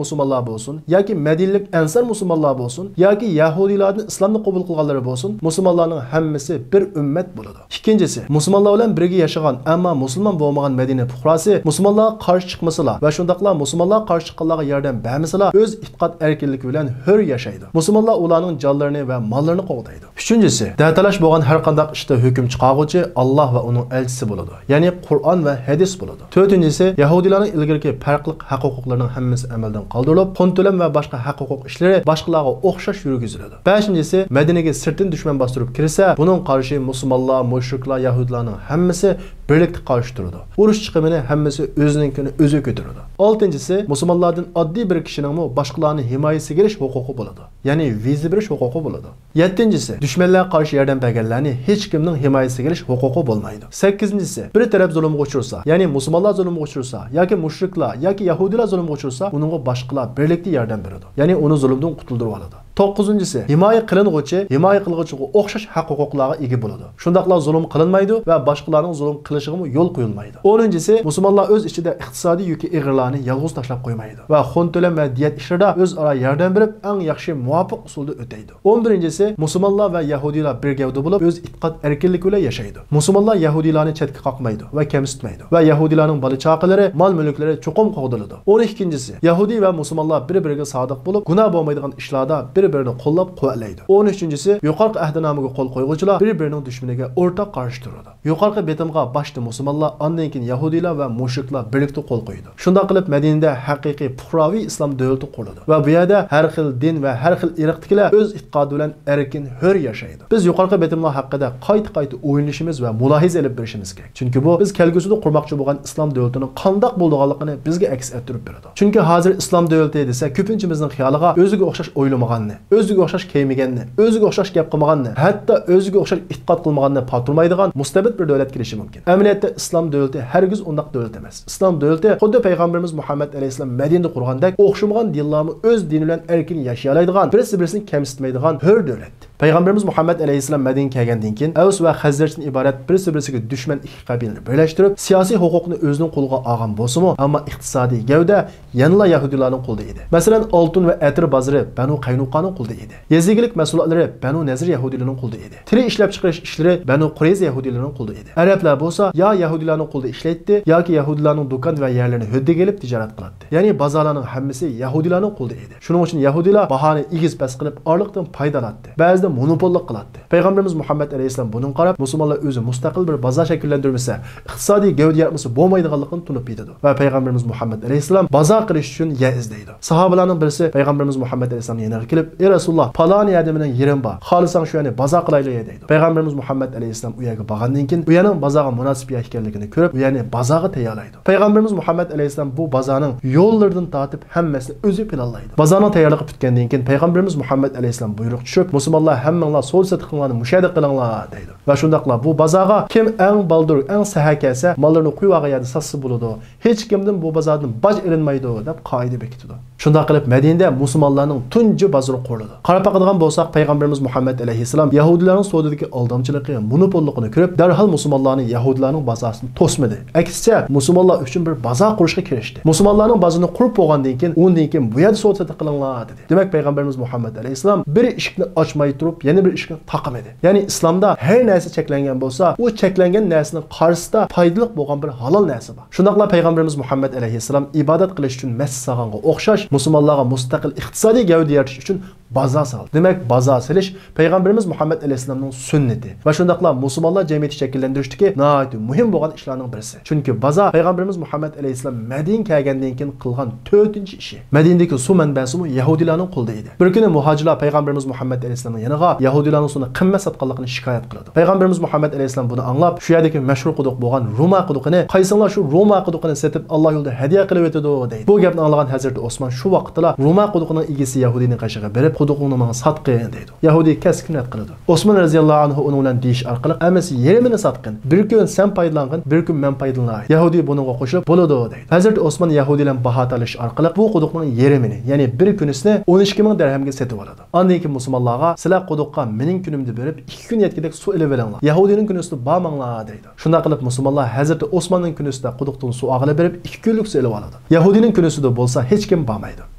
مۇسۇلمانلار بولسۇن، ياكى مەدىنىلىك ئەنسار مۇسۇلمانلار بولسۇن، ياكى يەھۇدىيلاردىن ئىسلامنى قوبۇل قىلغانلىرى بولسۇن، مۇسۇلمانلارنىڭ ھەممىسى بىر ئۈممەت بولىدۇ. ئىككىنچىسى، مۇسۇلمانلار بىلەن بىرگە ياشىغان، ئەمما مۇسۇلمان بولمىغان مەدىنە پۇقراسى مۇسۇلمانلارغا قارشى چىقمىسىلا ۋە شۇنداقلا مۇسۇلمانلارغا قارشى چىققانلارغا ياردەم بەرمىسىلا، ئۆز ئېتىقاد ئەركىنلىكى بىلەن ھۆر ياشايدۇ. مۇسۇلمانلار ئۇلارنىڭ جانلىرىنى ۋە ماللىرىنى قوغدايدۇ. ئۈچىنچىسى، دەتالاش بولغان ھەر قانداق ئىشتا ھۆكۈم چىقارغۇچى ئاللاھ ۋە ئۇنىڭ ئەلچىسى بولىدۇ، يەنى قۇرئان ۋە ھەدىس بولىدۇ. تۆتىنچىسى، يەھۇدىيلارنىڭ ئىلگىرىكى پەرقلىق ھەق-ھوقۇقلىرىنىڭ ھەممىسى ئەمەلدىن قالدۇرۇلۇپ، قول تۆلەم ۋە باشقا ھەق-ھوقۇق ئىشلىرى باشقىلارغا ئوخشاش يۈرگۈزۈلىدۇ. بەشىنچىسى، مەدىنىگە سىرتتىن دۈشمەن باستۇرۇپ كىرسە، بۇنىڭغا قارشى مۇسۇلمانلار، مۇشرىكلار، يەھۇدىيلارنىڭ ھەممىسى بىرلىكتە قارشى تۇرىدۇ. ئۇرۇش چىقىمىنى ھەممىسى ئۆزىنىڭكىنى ئۆزى كۆتۈرىدۇ. ئالتىنچىسى، مۇسۇلمانلاردىن ئاددىي بىر كىشىنىڭمۇ باشقىلارنى ھىمايىسىگە ئېلىش ھوقۇقى بولىدۇ. يەنى ۋىزا بېرىش ھوقۇقى بولىدۇ. يەتتىنچىسى، دۈشمەنلەرگە قارشى ياردەم بەرگەنلەرنى ھېچكىمنىڭ ھىمايىسىگە ئېلىش ھوقۇقى بولمايدۇ. سەككىزىنچىسى، بىر تەرەپ زۇلۇمغا ئۇچرىسا، يەنى مۇسۇلمانلار زۇلۇمغا ئۇچرىسا ياكى مۇشرىكلار ياكى يەھۇدىيلار زۇلۇمغا ئۇچرىسا، ئۇنىڭغا باشقىلار بىرلىكتە ياردەم بېرىدۇ. يەنى ئۇنى زۇلۇمدىن قۇتۇلدۇرۇۋالىدۇ. توققۇزىنچىسى، ھىمايە قىلىنغۇچى ھىمايە قىلغۇچىغا ئوخشاش ھەق-ھوقۇقلارغا ئىگە بولىدۇ. شۇنداقلا زۇلۇم قىلىنمايدۇ ۋە باشقىلارنىڭ زۇلۇم قىلىشىغىمۇ يول قويۇلمايدۇ. ئونىنچىسى، مۇسۇلمانلار ئۆز ئىچىدە ئىقتىسادىي يۈكى ئېغىرلارنى يالغۇز تاشلاپ قويمايدۇ ۋە خون تۆلەم ۋە دىيەت ئىشلىرىدا ئۆزئارا ياردەم بېرىپ، ئەڭ ياخشى مۇۋاپىق ئۇسۇلدا ئۆتەيدۇ. ئون بىرىنچىسى، مۇسۇلمانلار ۋە يەھۇدىيلار بىر گەۋدە بولۇپ، ئۆز ئېتىقاد ئەركىنلىكى بىلەن ياشايدۇ. مۇسۇلمانلار يەھۇدىيلارنى چەتكە قاقمايدۇ ۋە كەمسىتمەيدۇ ۋە يەھۇدىيلارنىڭ بالا-چاقىلىرى، مال-مۈلۈكلىرى چوقۇم قوغدىلىدۇ. ئون ئىككىنچىسى، يەھۇدىي ۋە مۇسۇلمانلار بىر-بىرىگە سادىق بولۇپ، گۇناھ بولمايدىغان ئىشلاردا بىر-بىرىنى قوللاپ-قۇۋۋەتلەيدۇ. ئون ئۈچىنچىسى، يۇقىرىقى ئەھدىنامىگە قول قويغۇچىلار بىر-بىرىنىڭ دۈشمىنىگە ئورتاق قارشى تۇرىدۇ. يۇقىرىقى بېتىمغا باشتا مۇسۇلمانلار، ئاندىن كېيىن يەھۇدىيلار ۋە مۇشرىكلار بىرلىكتە قول قويىدۇ. شۇنداق قىلىپ، مەدىنىدە ھەقىقىي پۇقراۋى ئىسلام دۆلىتى قۇرۇلىدۇ ۋە بۇ يەردە ھەر خىل دىن ۋە ھەر خىل ئىرقتىكىلەر ئۆز ئېتىقادى بىلەن ئەركىن، ھۆر ياشايدۇ. بىز يۇقىرىقى بېتىملار ھەققىدە قايتا-قايتا ئويلىنىشىمىز ۋە مۇلاھىزە ئېلىپ بېرىشىمىز كېرەك. چۈنكى بۇ بىز كەلگۈسىدە قۇرماقچى بولغان ئىسلام دۆلىتىنىڭ قانداق بولىدىغانلىقىنى بىزگە ئەكس ئەتتۈرۈپ بېرىدۇ. چۈنكى ھازىر ئىسلام دۆلىتى دېسە، كۆپىنچىمىزنىڭ خىيالىغا ئۆزىگە ئوخشاش ئويلىمىغاننى، ئۆزىگە ئوخشاش كىيمىگەننى، ئۆزىگە ئوخشاش گەپ قىلمىغاننى، ھەتتا ئۆزىگە ئوخشاش ئېتىقاد قىلمىغاننى پاتۇرمايدىغان مۇستەبىت بىر دۆلەت كېلىشى مۇمكىن. ئەمەلىيەتتە ئىسلام دۆلىتى ھەرگىز ئۇنداق دۆلەت ئەمەس. ئىسلام دۆلىتى خۇددى پەيغەمبىرىمىز مۇھەممەد ئەلەيھىسسالام مەدىنىدە قۇرغاندەك، ئوخشىمىغان دىنلارمۇ ئۆز دىنى بىلەن ئەركىن ياشىيالايدىغان، بىرسى بىرسىنى كەمسىتمەيدىغان ھۆر دۆلەت. پەيغەمبىرىمىز مۇھەممەد ئەلەيھىسسالام مەدىنىگە كەلگەندىن كېيىن، ئەۋس ۋە خەزرەجدىن ئىبارەت بىرسى-بىرسىگە دۈشمەن ئىككى قەبىلىنى بىرلەشتۈرۈپ، سىياسىي ھوقۇقنى ئۆزىنىڭ قولىغا ئالغان بولسىمۇ، ئەمما ئىقتىسادىي گەۋدە يەنىلا يەھۇدىيلارنىڭ قولىدا ئىدى. مەسىلەن، ئالتۇن ۋە ئەتىر بازىرى بەنۇ قەينۇقانىڭ قولىدا ئىدى. يېزا ئىگىلىك مەھسۇلاتلىرى بەنۇ نەزىر يەھۇدىيلىرىنىڭ قولىدا ئىدى. تىرى ئىشلەپچىقىرىش ئىشلىرى بەنۇ قۇرەيزە يەھۇدىيلىرىنىڭ قولىدا ئىدى. ئەرەبلەر بولسا يا يەھۇدىيلارنىڭ قولىدا ئىشلەيتتى، ياكى يەھۇدىيلارنىڭ دۇكان ۋە يەرلىرىنى ھۆددىگە ئېلىپ تىجارەت قىلاتتى. يەنى بازارلارنىڭ ھەممىسى يەھۇدىيلارنىڭ قولىدا ئىدى. شۇنىڭ ئۈچۈن يەھۇدىيلار باھانى ئېگىز-پەس قىلىپ، ئارىلىقتىن پايدا ئالاتتى، بەزىدە مونوپوللۇق قىلاتتى. پەيغەمبىرىمىز مۇھەممەد ئەلەيھىسسالام بۇنىڭغا قاراپ، مۇسۇلمانلار ئۆزى مۇستەقىل بىر بازار شەكىللەندۈرمىسە، ئىقتىسادىي گەۋدە ياراتمىسا بولمايدىغانلىقىنى تونۇپ يېتىدۇ ۋە پەيغەمبىرىمىز مۇھەممەد ئەلەيھىسسالام بازار قىلىش ئۈچۈن يەر ئىزدەيدۇ. ساھابىلارنىڭ بىرسى پەيغەمبىرىمىز مۇھەممەد ئەلەيھىسسالامنىڭ يېنىغا كېلىپ، ئەي رەسۇلاللا، پالانى يەردە مېنىڭ يېرىم بار، خالىساڭ شۇ يەرنى بازار قىلايلى دەيدۇ. پەيغەمبىرىمىز مۇھەممەد ئەلەيھىسسالام ئۇ يەرگە بارغاندىن كېيىن، ئۇ يەرنىڭ بازارغا مۇناسىپ يەر ئىكەنلىكىنى كۆرۈپ، ئۇ يەرنى بازارغا تەييارلايدۇ. پەيغەمبىرىمىز مۇھەممەد ئەلەيھىسسالام بۇ بازارنىڭ يوللىرىدىن تارتىپ ھەممىسىنى ئۆزى پىلانلايدۇ. بازارنىڭ تەييارلىقى پۈتكەندىن كېيىن، پەيغەمبىرىمىز مۇھەممەد ئەلەيھىسسالام بۇيرۇق چۈشۈرۈپ، مۇسۇلمانلار، ھەممىڭلار سودا سېتىقىڭلارنى مۇشۇ يەردە قىلىڭلار دەيدۇ. ۋە شۇنداقلا بۇ بازارغا كىم ئەڭ بالدۇر، ئەڭ سەھەر كەلسە، ماللىرىنى قويۇۋالغان يەردە ساتسا بولىدۇ. ھېچكىمدىن بۇ بازاردىن باج ئېلىنمايدۇ، دەپ قائىدە بېكىتىدۇ. شۇنداق قىلىپ، مەدىنىدە مۇسۇلمانلارنىڭ تۇنجى بازىرى قۇرۇلىدۇ. قاراپ باقىدىغان بولساق، پەيغەمبىرىمىز مۇھەممەد ئەلەيھىسسالام يەھۇدىيلارنىڭ سودىدىكى ئالدامچىلىقى، مونوپوللۇقىنى كۆرۈپ، دەرھال مۇسۇلمانلارنى يەھۇدىيلارنىڭ بازارىسىدىن توسمىدى. ئەكسىچە، مۇسۇلمانلار ئۈچۈن بىر بازار قۇرۇشقا كىرىشتى. مۇسۇلمانلارنىڭ بازىرىنى قۇرۇپ بولغاندىن كېيىن، ئۇندىن كېيىن بۇ يەردە سودا سېتىق قىلىڭلار، دېدى. دېمەك، پەيغەمبىرىمىز مۇھەممەد ئەلەيھىسسالام بىر ئىشىكنى ئاچماي تۇرۇپ، يەنە بىر ئىشىكنى تاقىمىدى. يەنى ئىسلامدا ھەر نەرسە چەكلەنگەن بولسا، ئۇ چەكلەنگەن نەرسىنىڭ قارشىسىدا پايدىلىق بولغان بىر ھالال نەرسە بار. شۇنداقلا پەيغەمبىرىمىز مۇھەممەد ئەلەيھىسسالام ئىبادەت قىلىش ئۈچۈن مەسچىت سالغانغا ئوخشاش، مۇسۇلمانلارغا مۇستەقىل ئىقتىسادىي گەۋدە يارىتىش ئۈچۈن بازار سالدى. دېمەك، بازار سېلىش پەيغەمبىرىمىز مۇھەممەد ئەلەيھىسسالامنىڭ سۈننىتى ۋە شۇنداقلا مۇسۇلمانلار جەمئىيىتى شەكىللەندۈرۈشتىكى ناھايىتى مۇھىم بولغان ئىشلارنىڭ بىرسى. چۈنكى بازار پەيغەمبىرىمىز مۇھەممەد ئەلەيھىسسالام مەدىنىگە كەلگەندىن كېيىن قىلغان تۆتىنچى ئىشى. مەدىنىدىكى سۇ مەنبەسىمۇ يەھۇدىيلارنىڭ قولىدا ئىدى. بىر كۈنى مۇھاجىرلار پەيغەمبىرىمىز مۇھەممەد ئەلەيھىسسالامنىڭ يېنىغا يەھۇدىيلارنىڭ سۇنى قىممەت ساتقانلىقىنى شىكايەت قىلىدۇ. پەيغەمبىرىمىز مۇھەممەد ئەلەيھىسسالام بۇنى ئاڭلاپ، شۇ يەردىكى مەشھۇر قۇدۇق بولغان روما قۇدۇقىنى، «قايسىڭلار شۇ روما قۇدۇقىنى سېتىپ، ئاللا يولىدا ھەدىيە قىلىۋېتىدۇ؟» دەيدۇ. بۇ گەپنى ئاڭلىغان ھەزرىتى ئوسمان شۇ ۋاقىتتىلا روما قۇدۇقىنىڭ ئىگىسى يەھۇدىينىڭ قېشىغا بېرىپ، قۇدۇقۇڭنى ماڭا ساتقىن دەيدۇ. يەھۇدىي كەسكىن رەت قىلىدۇ. ئوسمان رەزىياللاھۇ ئەنھۇ ئۇنىڭ بىلەن دېيىش ئارقىلىق، ئەمەسە يېرىمىنى ساتقىن، بىر كۈن سەن پايدىلانغىن، بىر كۈن مەن پايدىلىناي. يەھۇدىي بۇنىڭغا قوشۇلۇپ، بولىدۇ دەيدۇ. ھەزرىتى ئوسمان يەھۇدىي بىلەن باھا تالىشىش ئارقىلىق بۇ قۇدۇقنىڭ يېرىمىنى، يەنى بىر كۈنىسىنى ئون ئىككى مىڭ دىرھەمگە سېتىۋالىدۇ. ئاندىن كېيىن مۇسۇلمانلارغا، سىلەر قۇدۇققا مېنىڭ كۈنۈمدە بېرىپ، ئىككى كۈن يەتكۈدەك سۇ ئېلىۋېلىڭلار. يەھۇدىينىڭ كۈنىسىدە بارماڭلار دەيدۇ. شۇنداق قىلىپ مۇسۇلمانلار ھەزرىتى ئوسماننىڭ كۈنىسىدە قۇدۇقتىن سۇ ئاغىلى بېرىپ، ئىككى كۈنلۈك سۇ ئېلىۋالىدۇ. يەھۇدىينىڭ كۈنىسىدە بولسا ھېچكىم بارمايدۇ.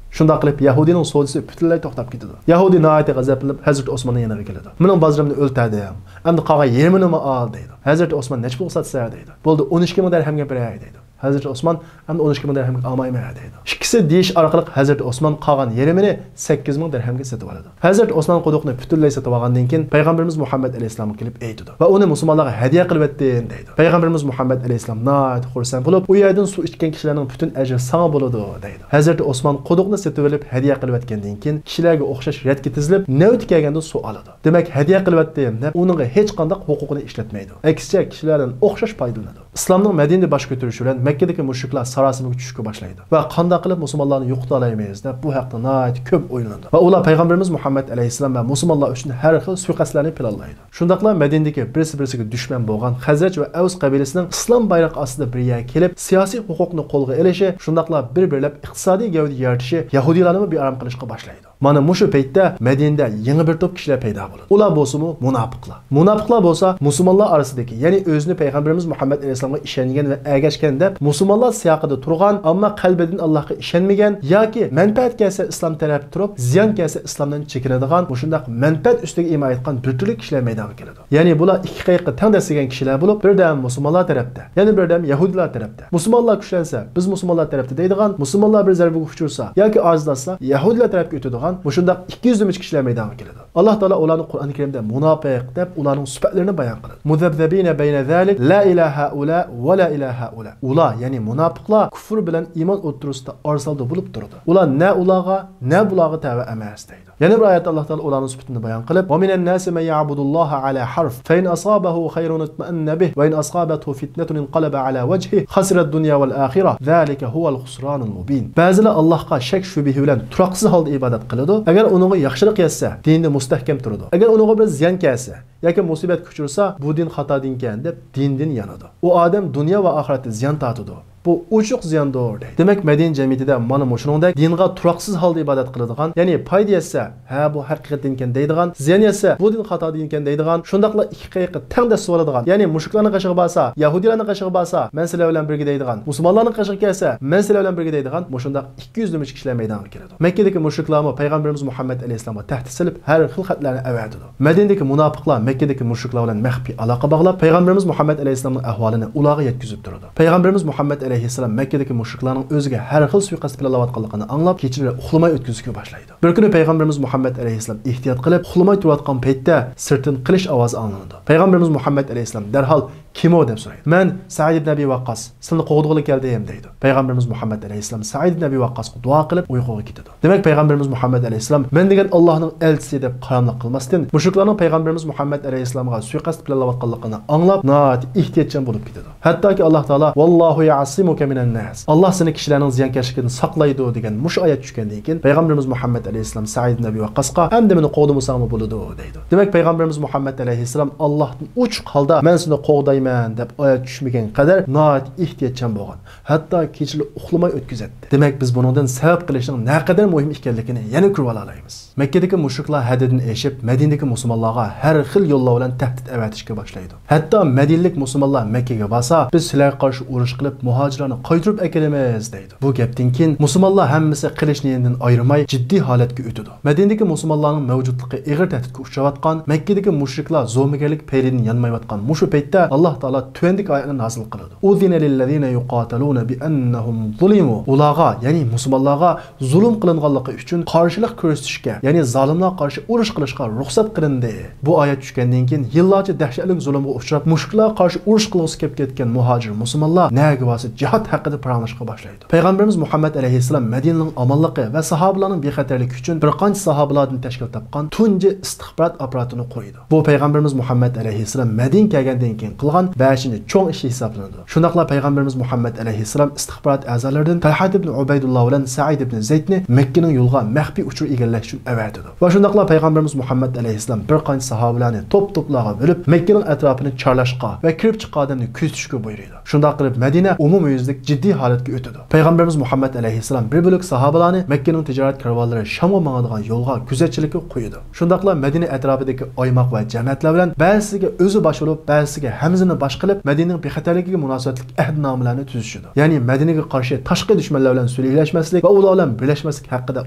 شۇنداق قىلىپ يەھۇدىينىڭ سودىسى پۈتۈنلەي توختاپ كېتىدۇ. يەھۇدىي ناھايىتى غەزەپلىنىپ ھەزرىتى ئوسماننىڭ يېنىغا كېلىدۇ. مېنىڭ بازىرىمنى ئۆلتەردىڭ. ئەمدى قالغان يېرىمىنىمۇ ئال دەيدۇ. ھەزرىتى ئوسمان نەچچە پۇلغا ساتىسەن دەيدۇ. بولدى، ئون ئىككى مىڭ دىرھەمگە بېرەي دەيدۇ. ھەزرىتى ئوسمان ئەمدى ئون ئىككى مىڭ دىرھەمگە ئالمايمەن دەيدۇ. ئىككىسى دېيىش ئارقىلىق ھەزرىتى ئوسمان قالغان يېرىمىنى سەككىز مىڭ دىرھەمگە سېتىۋالىدۇ. ھەزرىتى ئوسمان قۇدۇقنى پۈتۈنلەي سېتىۋالغاندىن كېيىن پەيغەمبىرىمىز مۇھەممەد ئەلەيھىسسالامغا كېلىپ ئېيتىدۇ ۋە ئۇنى مۇسۇلمانلارغا ھەدىيە قىلىۋەتتىم دەيدۇ. پەيغەمبىرىمىز مۇھەممەد ئەلەيھىسسالام ناھايىتى خۇرسەن بولۇپ، ئۇ يەردىن سۇ ئىچكەن كىشىلەرنىڭ پۈتۈن ئەجرى ساڭا بولىدۇ دەيدۇ. ھەزرىتى ئوسمان قۇدۇقنى سېتىۋېلىپ ھەدىيە قىلىۋەتكەندىن كېيىن كىشىلەرگە ئوخشاش رەتكە تىزىلىپ، نۆۋىتى كەلگەندە سۇ ئالىدۇ. دېمەك، ھەدىيە قىلىۋەتتىم دەپ ئۇنىڭغا ھېچقانداق ھوقۇقىنى ئىشلەتمەيدۇ. ئەكسىچە، كىشىلەر بىلەن ئوخشاش پايدىلىنىدۇ. ئىسلامنىڭ مەدىنىدە باش كۆتۈرۈشى بىلەن مەككىدىكى مۇشرىكلار ساراسىمىگە چۈشۈشكە باشلايدۇ ۋە قانداق قىلىپ مۇسۇلمانلارنى يوقىتالايمىز دەپ بۇ ھەقتە ناھايىتى كۆپ ئويلىنىدۇ ۋە ئۇلار پەيغەمبىرىمىز مۇھەممەد ئەلەيھىسسالام ۋە مۇسۇلمانلار ئۈستىدىن ھەر خىل سۇيىقەستلەرنى پىلانلايدۇ. شۇنداقلا مەدىنىدىكى بىرسى-بىرسىگە دۈشمەن بولغان خەزرەج ۋە ئەۋس قەبىلىسىنىڭ ئىسلام بايرىقى ئاستىدا بىر يەرگە كېلىپ، سىياسىي ھوقۇقنى قولغا ئېلىشى، شۇنداقلا بىر-بىرلەپ ئىقتىسادىي گەۋدە يارىتىشى يەھۇدىيلارنىمۇ بىئارام قىلىشقا باشلايدۇ. مانا مۇشۇ پەيتتە مەدىنىدە يېڭى بىر توپ كىشىلەر پەيدا بولىدۇ. ئۇلار بولسىمۇ مۇناپىقلار. مۇناپىقلار بولسا مۇسۇلمانلار ئارىسىدىكى، يەنى ئۆزىنى پەيغەمبىرىمىز مۇھەممەد ئەلەيھىسسالامغا ئىشەنگەن ۋە ئەگەشكەن دەپ مۇسۇلمانلار سىياقىدا تۇرغان، ئەمما قەلبىدىن ئاللاھقا ئىشەنمىگەن ياكى مەنپەئەت كەلسە ئىسلام تەرەپتە تۇرۇپ، زىيان كەلسە ئىسلامدىن چېكىنىدىغان، مۇشۇنداق مەنپەئەت ئۈستىگە ئىمان ئېيتقان بىر تۈرلۈك كىشىلەر مەيدانغا كېلىدۇ. يەنى بۇلار ئىككى قېيىققا تەڭ دەسسىگەن كىشىلەر بولۇپ، بىردەم مۇسۇلمانلار تەرەپتە، يەنە بىردەم يەھۇدىيلار تەرەپتە. مۇسۇلمانلار كۈچلەنسە، بىز مۇسۇلمانلار تەرەپتە دەيدىغان، مۇسۇلمانلار بىر زەربىگە ئۇچرىسا ياكى ئاجىزلاشسا، يەھۇدىيلار تەرەپكە ئۆتىدىغان، مۇشۇنداق ئىككى يۈزلىمىچە كىشىلەر مەيدانغا كېلىدۇ. ئاللاھ تائالا ئۇلارنى قۇرئان كەرىمدە مۇناپىق دەپ ئۇلارنىڭ سۈپەتلىرىنى بايان قىلىدۇ. مۇزەبزەبىنە بەينە زالىك، لا ئىلە ھائۇلا ۋە لا ئىلە ھائۇلا. ئۇلار، يەنى مۇناپىقلار كۇفر بىلەن ئىمان ئوتتۇرىسىدا ئارىسالدى بولۇپ تۇرىدۇ. ئۇلار نە ئۇلارغا، نە بۇلارغا تەۋە ئەمەس دەيدۇ. يەنە بىر ئايەتتە ئاللاھ تائالا ئۇلارنىڭ سۈپىتىنى بايان قىلىپ، وَمِنَ النَّاسِ مَن يَعْبُدُ اللَّهَ عَلَى حَرْفٍ فَإِنْ أَصَابَهُ خَيْرٌ اطْمَأَنَّ بِهِ وَإِنْ أَصَابَتْهُ فِتْنَةٌ انْقَلَبَ عَلَى وَجْهِهِ خَسِرَ الدُّنْيَا وَالْآخِرَةَ ذَلِكَ هُوَ الْخُسْرَانُ الْمُبِينُ. بەزىلەر ئاللاھقا شەك شۈبھە بىلەن تۇراقسىز ھالدا ئىبادەت قىلىدۇ. ئەگەر ئۇنىڭغا ياخشىلىق يەتسە، دىنىدە مۇستەھكەم تۇرىدۇ. ئەگەر ئۇنىڭغا بىر زىيان كەلسە ياكى مۇسىبەتكە ئۇچرىسا، بۇ دىن خاتا دىنكەن دەپ دىندىن يانىدۇ. ئۇ ئادەم دۇنيا ۋە ئاخىرەتتە زىيان تارتىدۇ. بۇ ئوچۇق زىياندۇر دەيدۇ. دېمەك، مەدىنە جەمئىيىتىدە مانا مۇشۇنىڭدەك دىنغا تۇراقسىز ھالدا ئىبادەت قىلىدىغان، يەنى پايدا يەتسە، ھە، بۇ ھەقىقەت دىنكەن دەيدىغان، زىيان يەتسە، بۇ دىن خاتا دىنكەن دەيدىغان، شۇنداقلا ئىككى قېيىققا تەڭ دەسسىۋالىدىغان، يەنى مۇشرىكلارنىڭ قېشىغا بارسا، يەھۇدىيلارنىڭ قېشىغا بارسا، مەن سىلەر بىلەن بىرگە دەيدىغان، مۇسۇلمانلارنىڭ قېشىغا كەلسە، مەن سىلەر بىلەن بىرگە دەيدىغان، مۇشۇنداق ئىككى يۈزلىمىچە كىشىلەر مەيدانغا كېلىدۇ. مەككىدىكى مۇشرىكلارمۇ پەيغەمبىرىمىز مۇھەممەد ئەلەيھىسسالامغا تەھدىت سېلىپ، ھەر خىل خەتلەرنى ئەۋەتىدۇ. مەدىنىدىكى مۇناپىقلار مەككىدىكى مۇشرىكلار بىلەن مەخپىي ئالاقە باغلاپ، پەيغەمبىرىمىز مۇھەممەد ئەلەيھىسسالامنىڭ ئەھۋالىنى ئۇلارغا يەتكۈزۈپ تۇرىدۇ. پەيغەمبىرىمىز مۇھەممەد ئەلەيھىسسالام مەككىدىكى مۇشرىكلارنىڭ ئۆزىگە ھەر خىل سۇيىقەست پىلانلاۋاتقانلىقىنى ئاڭلاپ، كېچىلىرى ئۇخلىماي ئۆتكۈزۈشكە باشلايدۇ. بىر كۈنى پەيغەمبىرىمىز مۇھەممەد ئەلەيھىسسالام ئېھتىيات قىلىپ، ئۇخلىماي تۇرۇۋاتقان پەيتتە سىرتتىن قىلىچ ئاۋازى ئاڭلىنىدۇ. پەيغەمبىرىمىز مۇھەممەد ئەلەيھىسسالام دەرھال، كىم ئۇ؟ دەپ سورايدۇ. مەن سەئىد ئىبن ئەبى ۋەققاس، سىلىنى قوغدىغىلى كەلدىم دەيدۇ. پەيغەمبىرىمىز مۇھەممەد ئەلەيھىسسالام سەئىد ئىبن ئەبى ۋەققاسقا دۇئا قىلىپ ئۇيقۇغا كېتىدۇ. دېمەك، پەيغەمبىرىمىز مۇھەممەد ئەلەيھىسسالام، مەن دېگەن ئاللاھنىڭ ئەلچىسى دەپ قاراملىق قىلماستىن، مۇشرىكلارنىڭ پەيغەمبىرىمىز مۇھەممەد ئەلەيھىسسالامغا سۇيىقەست پىلانلاۋاتقانلىقىنى ئاڭلاپ، ناھايىتى ئېھتىياتچان بولۇپ كېتىدۇ. ھەتتاكى ئاللاھ تائالا، ۋاللاھۇ يەئسىمۇكە مىنەن ناس، ئاللاھ سېنى كىشىلەرنىڭ زىيانكەشلىكىدىن ساقلايدۇ دېگەن مۇشۇ ئايەت چۈشكەندىن كېيىن، پەيغەمبىرىمىز مۇھەممەد ئەلەيھىسسالام سەئىد ئىبن ئەبى ۋەققاسقا، ئەمدى مېنى قوغدىمىساڭمۇ بولىدۇ دەيدۇ. دېمەك، پەيغەمبىرىمىز مۇھەممەد ئەلەيھىسسالام ئاللاھتىن ئوچۇق ھالدا مەن سېنى قوغدايمەن دەپ ئايەت چۈشمىگەن قەدەر ناھايىتى ئېھتىياتچان بولغان. ھەتتا كېچىلىرى ئۇخلىماي ئۆتكۈزەتتى. دېمەك، بىز بۇنىڭدىن سەۋەب قىلىشنىڭ نەقەدەر مۇھىم ئىكەنلىكىنى يەنە كۆرۈۋالالايمىز. مەككىدىكى مۇشرىكلار ھەددىدىن ئېشىپ، مەدىنىدىكى مۇسۇلمانلارغا ھەر خىل يوللار بىلەن تەھدىت ئەۋەتىشكە باشلايدۇ. ھەتتا مەدىنىلىك مۇسۇلمانلار مەككىگە بارسا، بىز سىلەرگە قارشى ئۇرۇش قىلىپ، مۇھاجىرلارنى قايتۇرۇپ ئەكېلىمىز دەيدۇ. بۇ گەپتىن كېيىن مۇسۇلمانلار ھەممىسى قىلىچنى يېنىدىن ئايرىماي، جىددىي ھالەتكە ئۆتىدۇ. مەدىنىدىكى مۇسۇلمانلارنىڭ مەۋجۇتلۇقى ئېغىر تەھدىتكە ئۇچراۋاتقان، مەككىدىكى مۇشرىكلار زومىگەرلىك پەيلىدىن يانمايۋاتقان مۇشۇ پەيتتە، ئاللاھ تائالا تۆۋەندىكى ئايەتنى نازىل قىلىدۇ. ئۇزىنە لىللەزىنە يۇقاتەلۇنە بىئەننەھۇم زۇلىمۇ. ئۇلارغا، يەنى مۇسۇلمانلارغا زۇلۇم قىلىنغانلىقى ئۈچۈن قارشىلىق كۆرسىتىشكە، يەنى زالىملارغا قارشى ئۇرۇش قىلىشقا رۇخسەت قىلىندى. بۇ ئايەت چۈشكەندىن كېيىن، يىللارچە دەھشەتلىك زۇلۇمغا ئۇچراپ، مۇشرىكلارغا قارشى ئۇرۇش قىلغۇسى كەپ كەتكەن مۇھاجىر مۇسۇلمانلار نەگە بارسا جىھاد ھەققىدە پاراڭلىشىشقا باشلايدۇ. پەيغەمبىرىمىز مۇھەممەد ئەلەيھىسسالام مەدىنىنىڭ ئامانلىقى ۋە ساھابىلارنىڭ بىخەتەرلىكى ئۈچۈن بىر قانچە ساھابىلاردىن تەشكىل تاپقان تۇنجى ئىستىخبارات ئاپپاراتىنى قۇرۇيدۇ. بۇ پەيغەمبىرىمىز مۇھەممەد ئەلەيھىسسالام مەدىنىگە كەلگەندىن كېيىن قىلغان قىلغان بەشىنچى چوڭ ئىشى ھېسابلىنىدۇ. شۇنداقلا پەيغەمبىرىمىز مۇھەممەد ئەلەيھىسسالام ئىستىخبارات ئەزالىرىدىن تەلھەت ئىبن ئۇبەيدۇللا بىلەن سەئىد ئىبن زەيدنى مەككىنىڭ يولىغا مەخپىي ئۇچۇر ئىگىلەش ئۈچۈن ئەۋەتىدۇ. ۋە شۇنداقلا پەيغەمبىرىمىز مۇھەممەد ئەلەيھىسسالام بىر قانچە ساھابىلەرنى توپ-توپلارغا بۆلۈپ، مەككىنىڭ ئەتراپىنى چارلاشقا ۋە كىرىپ چىققان ئادەمنى كۆزىتىشكە بۇيرۇيدۇ. شۇنداق قىلىپ، مەدىنە ئومۇميۈزلۈك جىددىي ھالەتكە ئۆتىدۇ. پەيغەمبىرىمىز مۇھەممەد ئەلەيھىسسالام بىر بۆلەك ساھابىلارنى مەككىنىڭ تىجارەت كارۋانلىرى شامغا ماڭىدىغان يولغا كۆزەتچىلىككە قويىدۇ. شۇنداقلا مەدىنە ئەتراپىدىكى ئايماق ۋە جەمەتلەر بىلەن بەزىسىگە ئۆزى باش بولۇپ، بەزىسىگە ھەمزىنى باش قىلىپ، مەدىنىنىڭ بىخەتەرلىكىگە مۇناسىۋەتلىك ئەھدىنامىلەرنى تۈزۈشىدۇ. يەنى مەدىنىگە قارشى تاشقى دۈشمەنلەر بىلەن سۈلھىلەشمەسلىك ۋە ئۇلار بىلەن بىرلەشمەسلىك ھەققىدە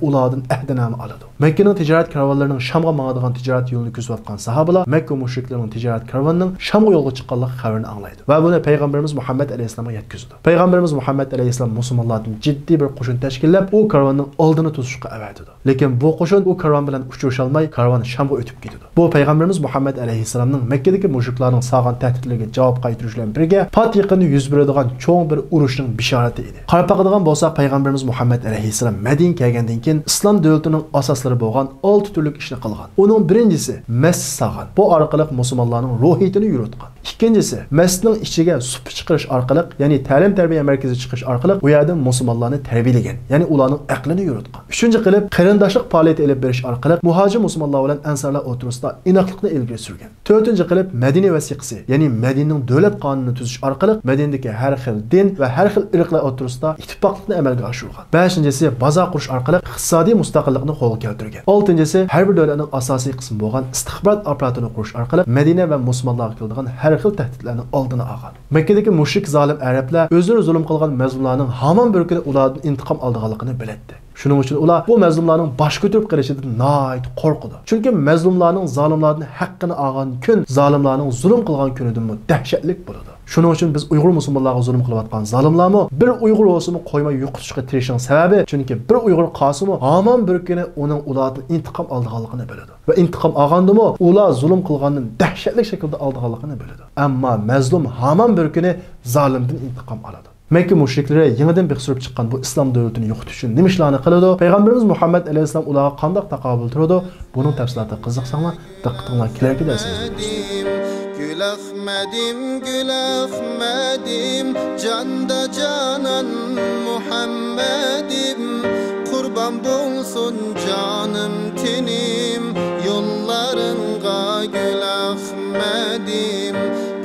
ئۇلاردىن ئەھدىنامە ئالىدۇ. مەككىنىڭ تىجارەت كارۋانلىرىنىڭ شامغا ماڭىدىغان تىجارەت يولىنى كۆزىتىۋاتقان ساھابىلار مەككە مۇشرىكلىرىنىڭ تىجارەت كارۋىنىنىڭ شامغا يولغا چىققانلىق خەۋىرىنى ئاڭلايدۇ ۋە بۇنى پەيغەمبىرىمىز مۇھەممەد ئەلەيھىسسالامغا يەتكۈزىدۇ. پەيغەمبىرىمىز مۇھەممەد ئەلەيھىسسالام مۇسۇلمانلاردىن جىددىي بىر قوشۇن تەشكىللەپ، ئۇ كارۋاننىڭ ئالدىنى توسۇشقا ئەۋەتىدۇ. لېكىن بۇ قوشۇن ئۇ كارۋان بىلەن ئۇچرىشالماي، كارۋان شامغا ئۆتۈپ كېتىدۇ. بۇ پەيغەمبىرىمىز مۇھەممەد ئەلەيھىسسالامنىڭ مەككىدىكى مۇشرىكلارنىڭ سالغان تەھدىتلىرىگە جاۋاب قايتۇرۇش بىلەن بىرگە، پات يېقىندا يۈز بېرىدىغان چوڭ بىر ئۇرۇشنىڭ بېشارىتى ئىدى. قاراپ باقىدىغان بولساق، پەيغەمبىرىمىز مۇھەممەد ئەلەيھىسسالام مەدىنىگە كەلگەندىن كېيىن ئىسلام دۆلىتىنىڭ ئاساسلىرى بولغان ئالتە تۈرلۈك ئىشنى قىلغان. ئۇنىڭ بىرىنچىسى مەسچىت سالغان. بۇ ئارقىلىق مۇسۇلمانلارنىڭ روھىيىتىنى يورۇتقان. ئىككىنچىسى، مەسچىتنىڭ ئىچىگە سۇپا چىقىرىش ئارقىلىق، يەنى تەلىم-تەربىيە مەركىزى چىقىرىش ئارقىلىق ئۇ يەردىن مۇسۇلمانلارنى تەربىيەلىگەن، يەنى ئۇلارنىڭ ئەقلىنى يورۇتقان. ئۈچىنچى قىلىپ، قېرىنداشلىق پائالىيىتى ئېلىپ بېرىش ئارقىلىق مۇھاجىر مۇسۇلمانلار بىلەن ئەنسارلار ئوتتۇرىسىدا ئىناقلىقنى ئىلگىرى سۈرگەن. تۆتىنچى قىلىپ، مەدىنە ۋەسىقىسى، يەنى مەدىنىنىڭ دۆلەت قانۇنىنى تۈزۈش ئارقىلىق مەدىنىدىكى ھەر خىل دىن ۋە ھەر خىل ئىرقلار ئوتتۇرىسىدا ئىتتىپاقلىقنى ئەمەلگە ئاشۇرغان. بەشىنچىسى، بازار قۇرۇش ئارقىلىق ئىقتىسادىي مۇستەقىللىقنى قولغا كەلتۈرگەن. ئالتىنچىسى، ھەر بىر دۆلەتنىڭ ئاساسىي قىسمى بولغان ئىستىخبارات ئاپپاراتىنى قۇرۇش ئارقىلىق مەدىنە ۋە مۇسۇلمانلارغا كېلىدىغان ھەر خىل تەھدىتلەرنىڭ ئالدىنى ئالغان. مەككىدىكى مۇشرىك زالىم ئەرەبلەر ئۆزلىرى زۇلۇم قىلغان مەزلۇملارنىڭ ھامان بىر كۈنى ئۇلاردىن ئىنتىقام ئالىدىغانلىقىنى بىلەتتى. شۇنىڭ ئۈچۈن ئۇلار بۇ مەزلۇملارنىڭ باش كۆتۈرۈپ قېلىشىدىن ناھايىتى قورقىدۇ. چۈنكى مەزلۇملارنىڭ زالىملاردىن ھەققىنى ئالغان كۈن زالىملارنىڭ زۇلۇم قىلغان كۈنىدىنمۇ دەھشەتلىك بولىدۇ. شۇنىڭ ئۈچۈن بىز ئۇيغۇر مۇسۇلمانلارغا زۇلۇم قىلىۋاتقان زالىملارمۇ بىر ئۇيغۇر بولسىمۇ قويماي يوقىتىشقا تىرىشىڭ، سەۋەبى، چۈنكى بىر ئۇيغۇر قالسىمۇ ھامان بىر كۈنى ئۇنىڭ ئۇلاردىن ئىنتىقام ئالىدىغانلىقىنى بىلىدۇ. ۋە ئىنتىقام ئالغاندىمۇ ئۇلار زۇلۇم قىلغاندىن دەھشەتلىك شەكىلدە ئالىدىغانلىقىنى بىلىدۇ. ئەمما مەزلۇم ھامان بىر كۈنى زالىمدىن ئىنتىقام ئالىدۇ. مەككە مۇشرىكلىرى يېڭىدىن بىخ سۈرۈپ چىققان بۇ ئىسلام دۆلىتىنى يوقىتىش ئۈچۈن نېمە ئىشلارنى قىلىدۇ؟ پەيغەمبىرىمىز مۇھەممەد ئەلەيھىسسالام ئۇلارغا قانداق تاقابىل تۇرىدۇ؟ بۇنىڭ تەپسىلاتىغا قىزىقساڭلار، دىققىتىڭلار كېلەركى دەرسىمىزدە. گۈل ئەخمەدىم، گۈل ئەخمەدىم، جاندا جانان مۇھەممەدىم، قۇربان بولسۇن جانىم تېنىم يوللارىڭغا، گۈل ئەخمەدىم،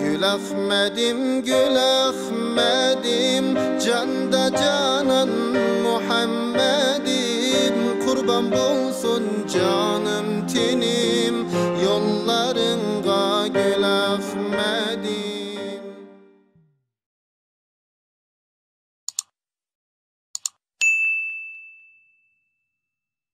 گۈل ئەخمەدىم، گۈل ئەخمەدىم، جاندا جانان مۇھەممەدىم، قۇربان بولسۇن جانىم تېنىم